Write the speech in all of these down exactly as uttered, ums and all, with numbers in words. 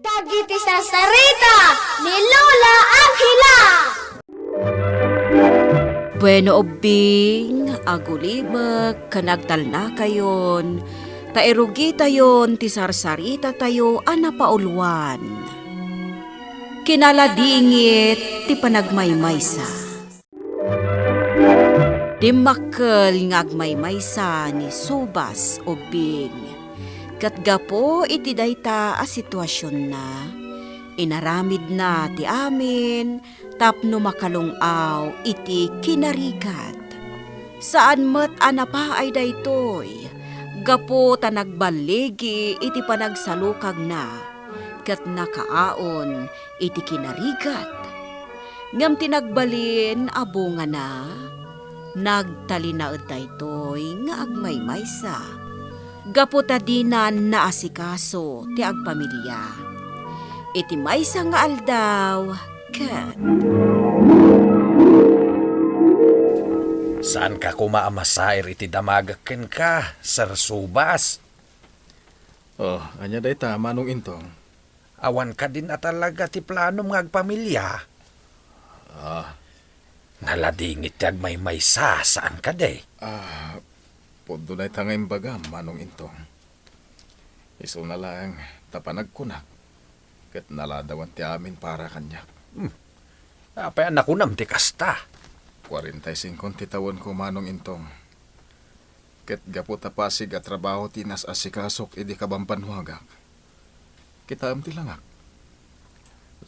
Dagiti sarsarita ni Lola Angela. Bueno, ubbing, agulimek ken agtalnakayon, ta irugitayon ti sarsaritatayo a napauluan. Kinaladingit ti panagmaymaysa. Dimmakkel nga agmaymaysa ni Subas ubbing. Ket gapu iti dayta a situasionna, inaramidna ti amin tapno makalung-aw iti kinarigat. Saan met a napaay daytoy gapu ta nagballigi iti panagsalukagna ket nakaaon iti kinarigat. Ngem ti nagbalin a bungana, nagtalinaed daytoy nga agmaymaysa, gapu ta dina naasikaso ti agpamilia iti maysa nga aldaw ket. Saanka koma a masair iti damagek kenka, Sir Subas. Oh, ania dayta, Manong Intong? Awan kadin a talaga ti planom nga agpamilia? Ah. Naladingit ti agmaymaysa, saan kadi? Ah, pudno dayta nga imbagam, Manong Intong. Isuna laeng ta panagkunak, ket naladawan ti amin para kaniak. Hmm. Apay a nakunam ti kasta? Kuarenta y singko ti tawenko, Manong Intong. Ket gapu ta pasig a trabaho ti inas-asikasok idi kabambannuagak, kitaem ti langak.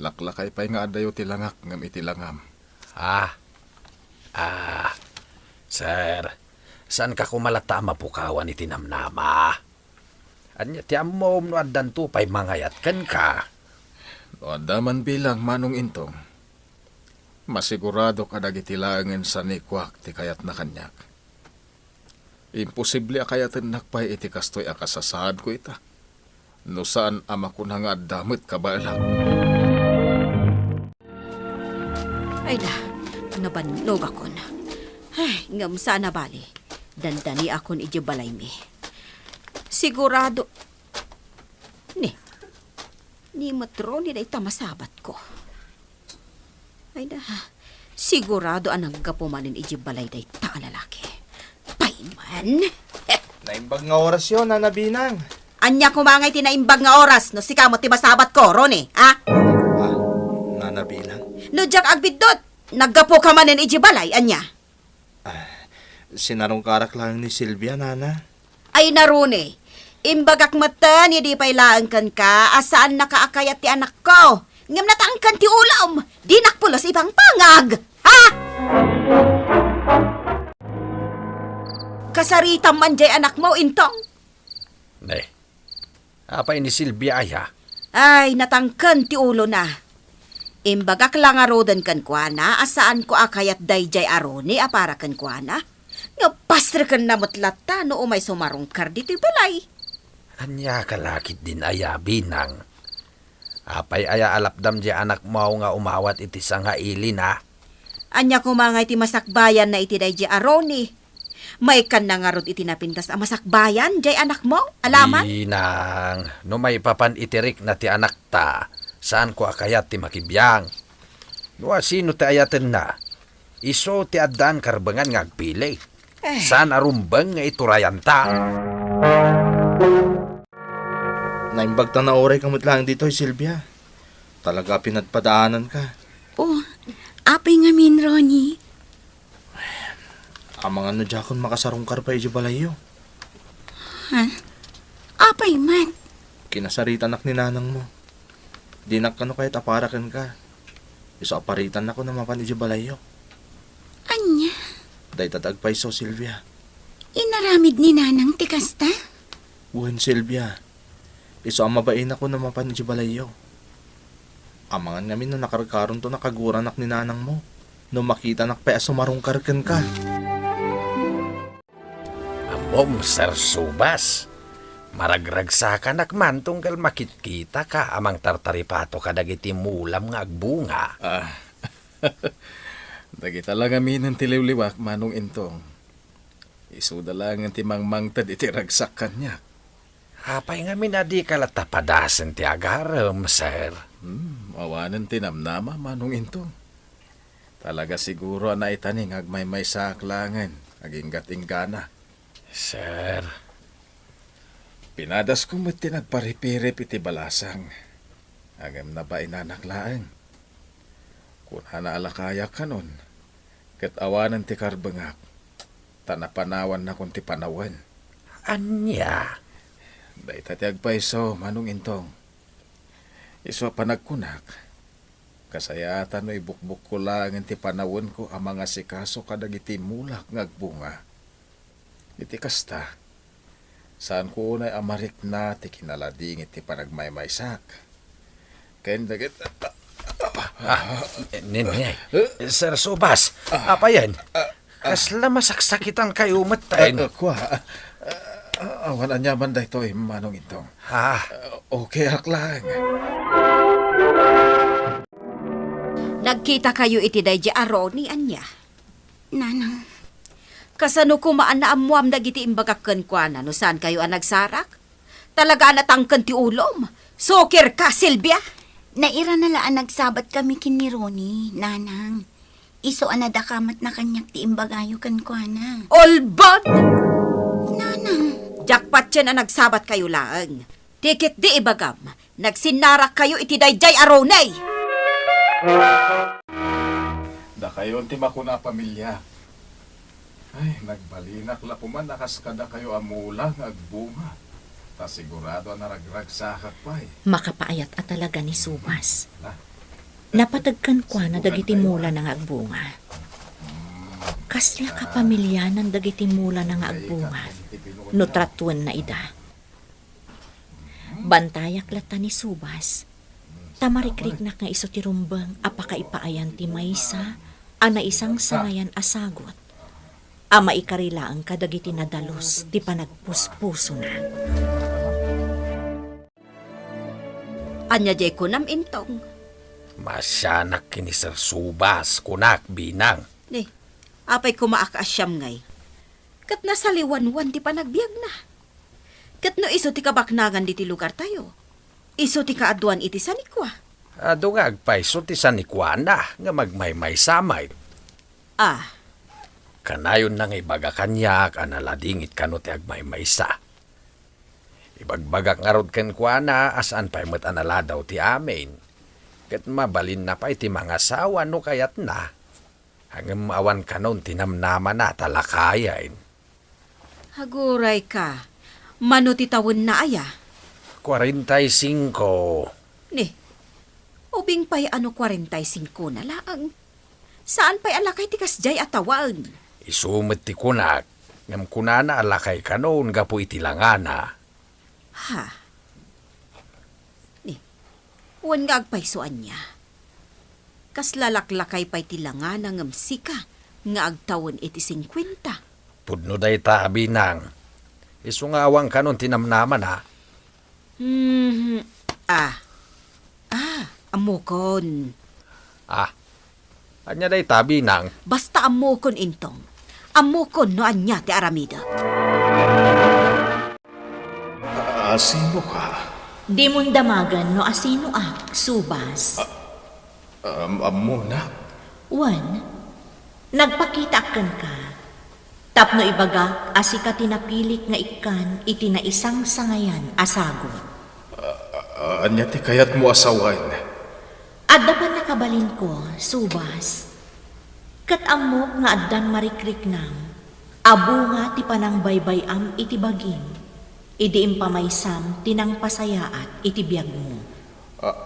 Laklakay pay nga adayo ti langak ngem iti langam. Ah. Ah. Sir, saanka koma latta a mapukawan iti namnama? Ania ti ammom no addanto pay mangayat kenka? No adda man bilang, Manong Intong, masiguradok a dagiti laengen sanikuak ti kayatna kaniak. Imposible a kayatennak pay iti kastoy a kasasaadko ita, no saan a makuna nga adda met kabaelak. Ay da, nabannogakon. Ay, ngem saan a bali. Dandaniakon idiay balaymi. Sigurado. Ni, ni met Ronnie dayta masabatko. Ay da, sigurado a naggapu manen idiay balay dayta a lalaki. Pay man. Naimbag nga orasyo, Nana Binang. Ania koma ngay ti naimbag nga oras no sika met ti masabatko, Ronnie, ha? Ah, Nana Binang. No diak agbiddut, naggapuka manen idiay balay, ania? Ah, sinarungkarak laeng ni Silvia, Nana. Ay, Ronnie, imbagak metten idi pay laeng kenka a saannaka a kayat ti anakko. Ngem natangken ti ulom, dinak pulos ipangpangag. Ha? Kasaritam man jay anakmo, Intong? Ne, apay ni Silvia aya? Ay, natangken ti ulona. Imbagak la ngaruden kenkuana a saanko a kayat dayjay a Ronnie a para kenkuana. Nga pasrekenna met latta no umay sumarungkar ditoy balay. Ania ka la ketdin aya, Binang? Apay aya a lapdam jay anakmo nga umawat iti sangailina? Ania koma ngay ti masakbayanna iti dayjay a Ronnie? Maikkanna ngarud iti napintas a masakbayan jay anakmo, alaman? Binang, no maipapan iti rikna ti anakta, saanko a kayat ti makibiang. No asino ti ayatenna, isu ti addaan karbengan nga agpili. Eh. Saan a rumbeng nga iturayanta. Naimbag ta naurayka met laeng ditoy, Silvia. Talaga a pinadpadaananka. Oh, apay ngamin, Ronnie? Amangan no diakon makasarungkar pay idiay balayyo. Ha? Apay met? Kinasaritanak ni nanangmo. Dinak kano kayat a para kenka. Isu a paritannakon a mapan idiay balayyo. Ania? Dayta ti agpayso, Silvia. Inaramid ni nanang ti kasta? Wen, Silvia. Isu a mabainak a mapan idiay balayyo. Amangan ngamin no nakarkaronto nakaguranak ni nanangmo, no makitanak pay a sumarungkar kenka. Ammom, Sir Subas, maragragsakanak man tunggal makitkitaka a mangtartaripato kadagiti mulam nga agbunga. Ah, dagita la ngaminen ti liwliwak, Manong Intong. Isuda laengen ti mangmangted iti ragsak kaniak. Apay ngamin a dika latta padasen ti agarem, sir? Hmm, awanen ti namnama, Manong Intong. Talaga siguro a naitani nga agmaymaysaak laengen, aginggat inggana. Sir. Pinadasko met ti nagparipirip iti balasang. Ngem nabainanak laeng. Kunana a lakayak kanon, ket awanen ti karbengak, ta napanawannakon ti panawen. Ania? Dayta ti agpayso, Manong Intong. Isu a panagkunak, kasayaatan no ibukbukko laengen ti panawenko a mangasikaso kadagiti mulak nga agbunga. Iti kasta, saanko unay a marikna ti kinaladingit ti panagmaymaysak. Ken dagit-, Ah, ni, ni, Sir Subas, apayen? Kasla masaksakitan kayo met, ten? Ah, kua, ah, awan aniaman daytoy, Manong Intong. Ah. Ah, okay ak lang. Nagkita kayo iti daydi a Ronnie, ania? Nanang. Kasano koma a naammuam dagiti imbagak kenkuana no saan kayo a nagsarak? Talaga a natangken ti ulom. Sukir ka, Silvia! Nairana la a nagsabat kami ken ni Ronnie, Nanang. Isu a nadakamatna kaniak ti imbagayo kenkuana. Ulbod! Nanang! Diak patien a nagsabat kayo laeng. Ti ketdi ibagam, nagsinnarak kayo iti daydiay a Ronnie! Dakayon ti makuna a pamilia. Ay, nagbalinak la koman a kas kadakayo a mula nga agbunga. Ta sigurado a naragragsakak pay. Makapaayat a talaga ni Subas. La. Napateg kenkuana dagiti mulana nga agbunga. Kasla kapamilianan dagiti mulana nga agbunga no tratuenna ida. Bantayak latta ni Subas, ta marikriknak nga isu ti rumbeng a pakaipaayan ti maysa a naisangsangayan a sagut a maikari laeng kadagiti nadalus ti panagpuspusona. Ania diay kunam, Intong? Maasianak ken ni Sir Subas, kunak, Binang. Ni, apay koma a kaasiam ngay? Ket nasaliwanwan ti panagbiagna. Ket no isu ti kabaknangan diti lugartayo, isu ti kaaduan iti sanikua. Adu nga agpayso ti sanikuana nga magmaymaysa met. Ah. Kanayonna nga ibaga kaniak a naladingit kano ti agmaymaysa. Ibagbagak ngarud kenkuana a saan pay met a naladaw ti amin, ket mabalinna pay ti mangasawa no kayatna. Ngem awan kanon ti namnamana ta lakayen. Agurayka, mano ti tawenna aya? Kuarenta y singko. Ni, ubing pay a no kuarenta y singkona laeng. Saan pay a lakay ti kasdiay a tawen? Isu met ti kunak, ngem kunana a lakay kanon gapu iti langana. Ha? Ni, wen nga agpayso ania? Kasla laklakay pay ti langana ngem sika nga agtawen iti singkuenta. Pudno dayta, Binang. Isu nga awan kanon ti namnamana. Mhm. Ah. Ah, ammokon. Ah, ania dayta, Binang? Basta ammokon, Intong. Ammokon no ania ti aramidek. Ah, sino ka? Dimon damagen no asinoak, Subas. Ah, am-, ammona? Wen, nagpakitaak kenka. Tapno ibagak a sika ti napilik nga ikkan iti naisangsangayan a sagut. Ah, ah, ania ti kayatmo a sawen? Adda pannakabalinko, Subas. Ket ammok nga addan marikriknam a bunga ti panangbaybay-am iti bagim idi impamaysam ti nangpasayaat iti biagmo. Ah,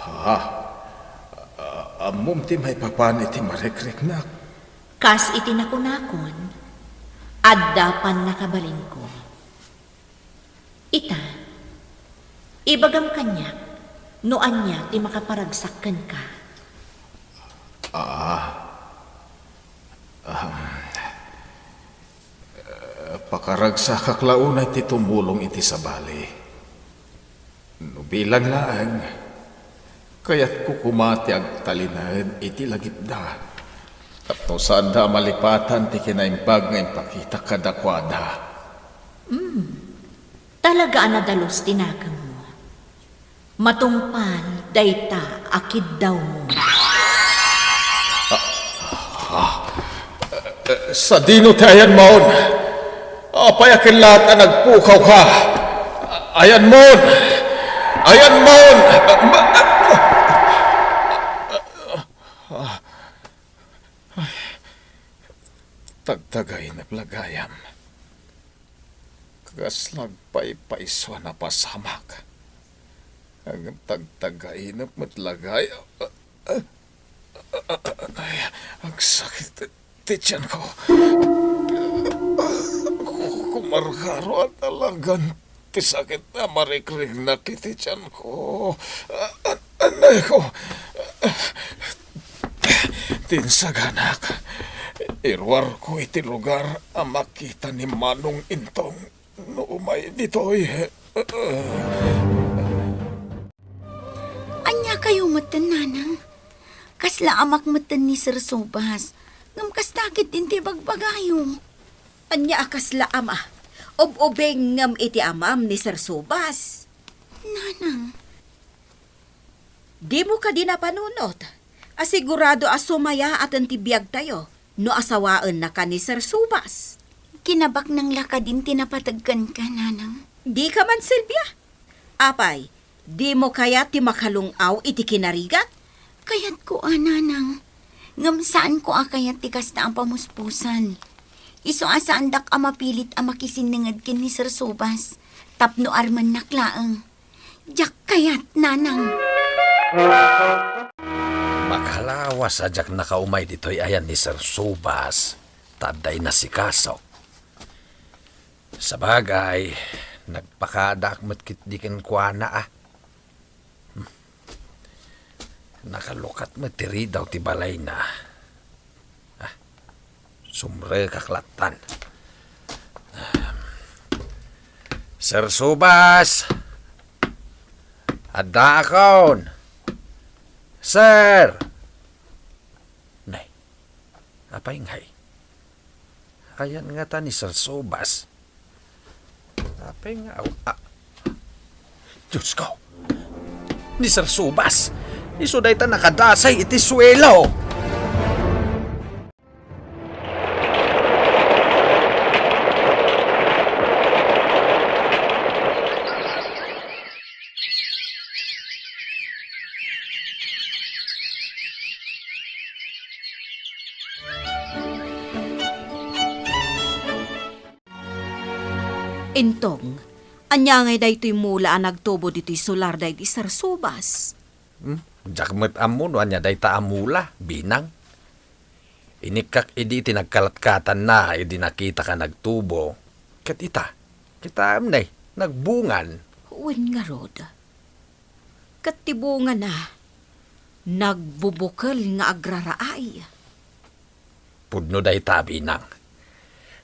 Ha? A-, ammom ti maipapan iti marikriknak? Kas iti nakunakon, adda pannakabalinko. Ita, ibagam kaniak no ania ti makaparagsak kenka. Ah. Ahem. Eh, pakaragsakak la unay ti tumulong iti sabali. No bilang laeng, kayatko koma ti agtalinaed iti lagipda. Tapno saanda a malipatan ti kinaimbag nga impakita kadakuada. Mm. Talaga a nadalus ti nakemmo. Matungpal dayta a kiddawmo. Sadino ti ayanmon? Apay a ket laeng a nagpukawka? Ayanmon! Ayanmon! Ay, tagtagainep la gayam. Kasla agpaypayso a napasamak. Ngem tagtagainep met la gayam. Ay, agsakit ti tianko. Kumarkaro a talagan ti sakit a marikriknak iti tianko. A-, a-, anayko. Ti insaganak, iruarko iti lugar a makita ni Manong Intong no umay ditoy. Ania kayo metten, nanang? Kasla amak metten ni Sir Subas, ngem kasta ketdin ti bagbagayo. Ania a kasla ama? Ob-ubing ngem iti amam ni Sir Subas. Nanang. Dimo kadi napanunot? Asigurado a sumayaaten ti biagtayo no asawaennaka ni Sir Subas. Kinabaknang la kadin ti napateg kenka, nanang. Dika man, Silvia? Apay, dimo kayat ti makalung-aw iti kinarigat? Kayatko a, nanang. Ngem saanko a kayat ti kasta a pamuspusan. Isu a saandak a mapilit a makisinnenged ken ni Sir Subas, tapno armennak laeng. Diak kayat, nanang. Makalawas a diak nakaumay ditoy ayan ni Sir Subas, ta adda inasikaso. Sabagay, nagpakadaak met ketdi kenkuana, a. Hmm. Nakalukat met ti ridaw ti balayna. Ah, sumrekak lattan. Sir Subas! Addaakon! Sir! Nay, apay ngay? Ayan ngata ni Sir Subas. Apay nga, aw-, a-, Diyos ko! Ni Sir Subas! Isu dayta nakadasay iti suelo! Intong, ania ngay daytoy mula a nagtubo ditoy solar daydi Sir Subas? Hmm? Diak met ammo no ania dayta a mula, Binang. Inikkak idi ti nagkalatkatanna idi nakitak a nagtubo. Ket ita, kitaem ne, nagbungan. Wen ngarud. Ket ti bungana, nagbubukel nga agraraay. Pudno dayta, Binang.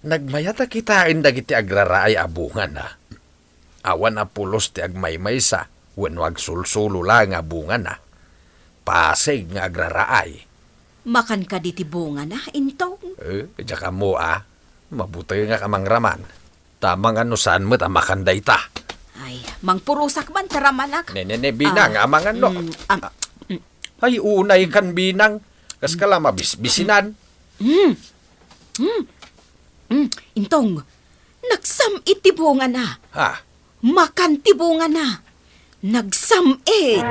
Nagmayat a kitaen dagiti agraraay a bungana. Awan a pulos ti agmaymaysa wenno agsulsulo laeng a bungana. Pasig nga agraraay. Makan kadi ti bungana, Intong? Eh, diak ammo a. Mabutengak a mangraman. Ta amangan no saan met a makan dayta. Ay, mangpurosak man ta ramanak. Ne, ne, ne, Binang, ah, amangan no. Mm, am-, ah, mm. Ay, unay kan, Binang. Kas ka la mabisbisinan. Mm. Mm. Mm. Intong, nagsam-it ti bungana. Ha? Makan ti bungana. Nagsam-it.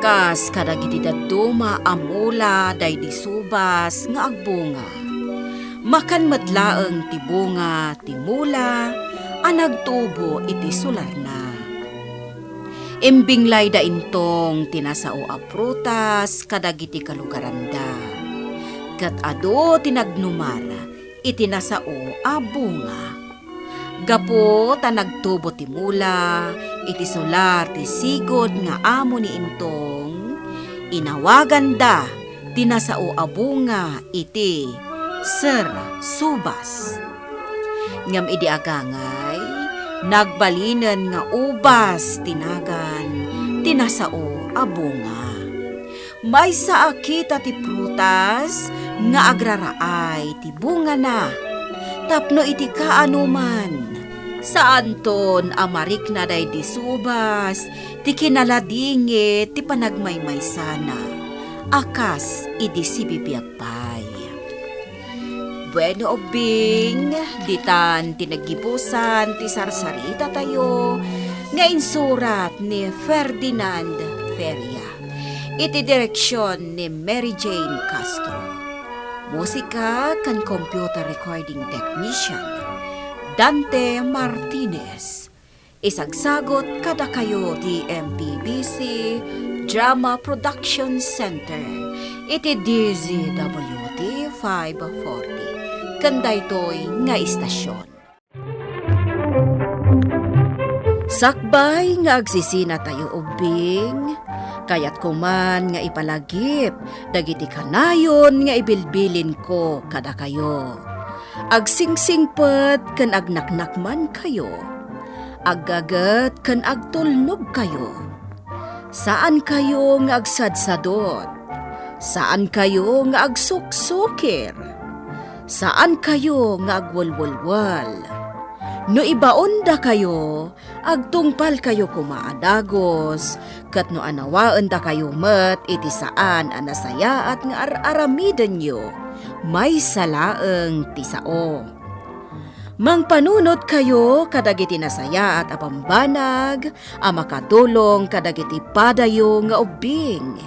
Kas kadagiti dadduma a mula daydi Subas nga agbunga. Makan met laeng ti bunga ti mula a nagtubo iti solarna. Imbinglay da Intong ti nasao a prutas kadagiti kalugaranda. Ket adu ti nagnumar iti nasao a bunga. Gapu ta nagtubo ti mula iti solar ti sigud nga amo ni Intong, inawaganda ti nasao a bunga iti Sir Subas. Ngem idi agangay, nagbalinen nga ubas ti nagan ti nasao a bunga. Maysa a kita ti prutas nga agraraay ti bungana, tapno iti kaanoman, Saanton a marikna daydi subas ti kinaladingit ti panagmaymaysana a kas idi sibibiag pay. Bueno, ubbing, ditan ti naggibusan ti sarsarita tayo nga insurat ni Ferdinand Feria. Iti direksyon ni Mary Jane Castro. Musika ken computer recording technician, Dante Martinez. Isagsagot kadakayo ti M P B C Drama Production Center iti D Z W T five forty. Ken daytoy nga istasyon. Sakbay nga agsisinatayo ubbing, kayatko man nga ipalagip dagiti kanayon nga ibilbilinko kadakayo. Agsingsingpet ken agnaknakmankayo. Aggaget ken agtulnogkayo. Saankayo nga agsadsadot. Saankayo nga agsuksukir. Saankayo nga agwelwelwel. No ibaondakayo, agtungpalkayo koma a dagus, ket no anawaendakayo met iti saan a nasayaat nga ar-aramidenyo, maysa laeng ti sao. Mangpanunotkayo kadagiti nasayaat a bambanag a makatulong kadagiti padayo nga ubbing.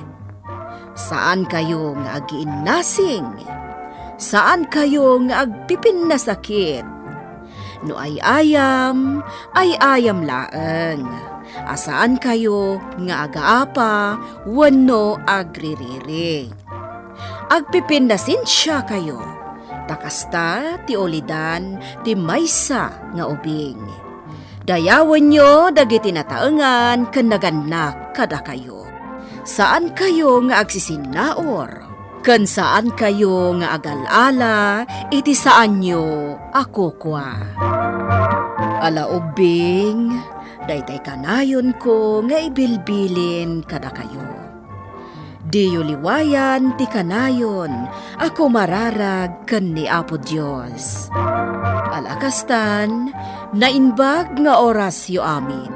Saankayo nga agiinnasing. Saankayo nga agpipinnasakit. No ay-ayam, ay-ayam laeng. A saankayo nga agaapa wenno agririri. Agpipinnasensiakayo, ta kasta ti ulidan ti maysa nga ubing. Dayawenyo dagiti nataengan ken nagannak kadakayo. Saankayo nga agsisinnaur, ken saankayo nga agal-ala iti saanyo a kukua. Ala ubbing, daytay kanayonko nga ibilbilin kadakayo. Diyo liwayan ti kanayon a kumararag ken ni Apo Dios. Ala kastan, naimbag nga orasyo amin.